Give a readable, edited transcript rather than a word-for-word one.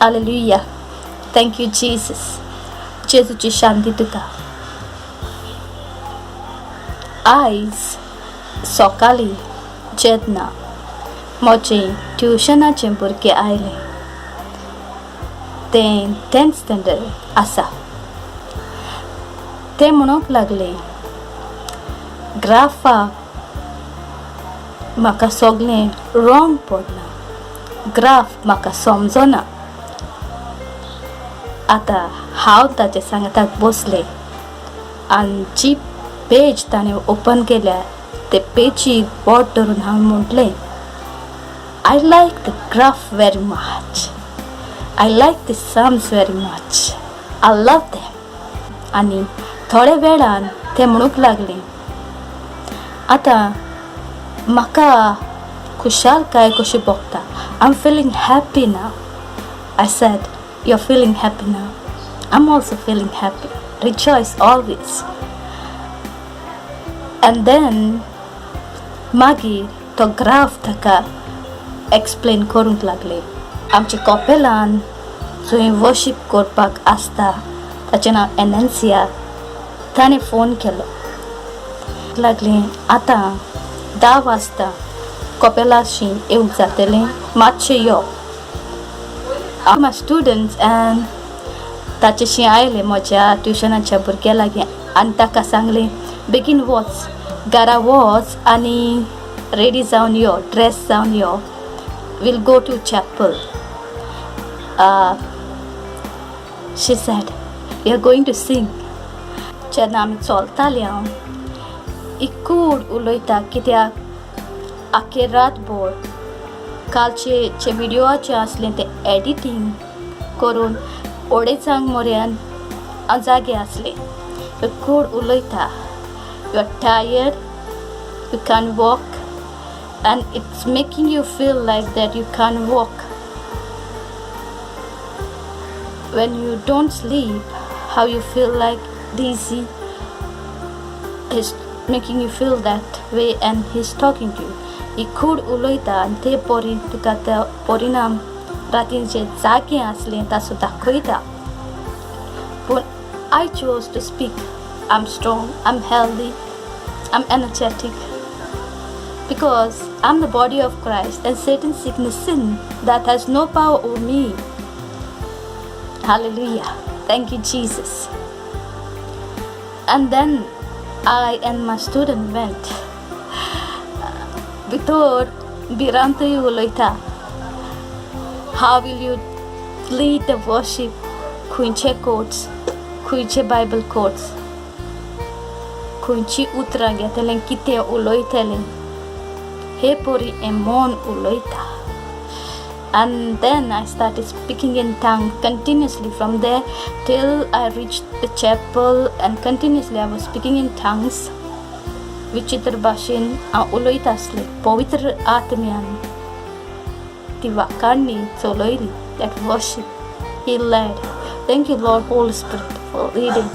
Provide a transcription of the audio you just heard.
Hallelujah. Thank you Jesus. जेजूची शांती तुका. आयज सकाळीं जेन्ना म्हजें ट्युशनाचें भुरगें आयलें, तें टेंथ स्टँडर्ड आसा, तें म्हणूंक लागलें, ग्राफाक म्हाका सगळें रॉंग पडलां, ग्राफ म्हाका समजना. आतां हांव ताचे सांगाताक बसलें आनी जी पेज ताणें ओपन केल्या ते पेजीर बोट धरून हांवें म्हटलें, "I like the graph very much. I like the sums very much. I love them." आनी थोड्या वेळान तें म्हणूंक लागलें, आतां म्हाका खुशालकाय कशी भोगता. I am feeling happy now. I said, "You're feeling happy now. I'm also feeling happy. Rejoice always." And then मागीर तो ग्राफ ताका एक्सप्लेन करूंक लागले. आमच्या कपेलान जंय वर्शीप करपाक आसता ताचें नांव एनएनसिया. ताणें फोन केलो, लागलें, आतां 10 वाजता कपेलाशी येवंक जातलें, मातशें यो. My students and ताचेशी आयले म्हज्या ट्युशनाच्या भुरग्या लागीं आनी ताका सांगलें, बेगीन वच, घरा वच आनी रेडी जावन यो, ड्रेस जावन यो, we'll go to chapel. She said, "We are going to sing." जेन्ना आमी चलतालीं, हांव एक कूड उलयता कित्याक आख्खे रातभर कालचे जे विडियोचे आसलें तें एडिटींग करून अडेचांक मोऱ्यान हांव जागे आसलें. कूड उलयता, you are tired, you can walk and it's making you feel like that you can't walk. When you don't sleep, how you feel like dizzy is making you feel that way and he's talking to you. ही कूड उलयता आनी ते परी तुका ते परिणाम रातीन जे जागे आसले ताचो दाखयता. पूण I chose to speak, I am strong, I am healthy, I am energetic, because I'm the body of Christ and Satan, sickness, sin that has no power over me. Hallelujah. Thank you, Jesus. And then I and my student went. भितर भिरांतूय उलयता, how will you lead the worship, खंयचे quotes, खंयचे Bible quotes, खंयची उतरां घेतलें, कितें उलयतलें, हे परी हें मन उलयता. And then I started speaking in tongue continuously from there till I reached the chapel, and continuously I was speaking in tongues. विचित्र भाशेन हांव उलयत आसलें. पवित्र आत्म्यान ती वाखाणणी चलयली. That worship he led. Thank you, Lord Holy Spirit, for leading.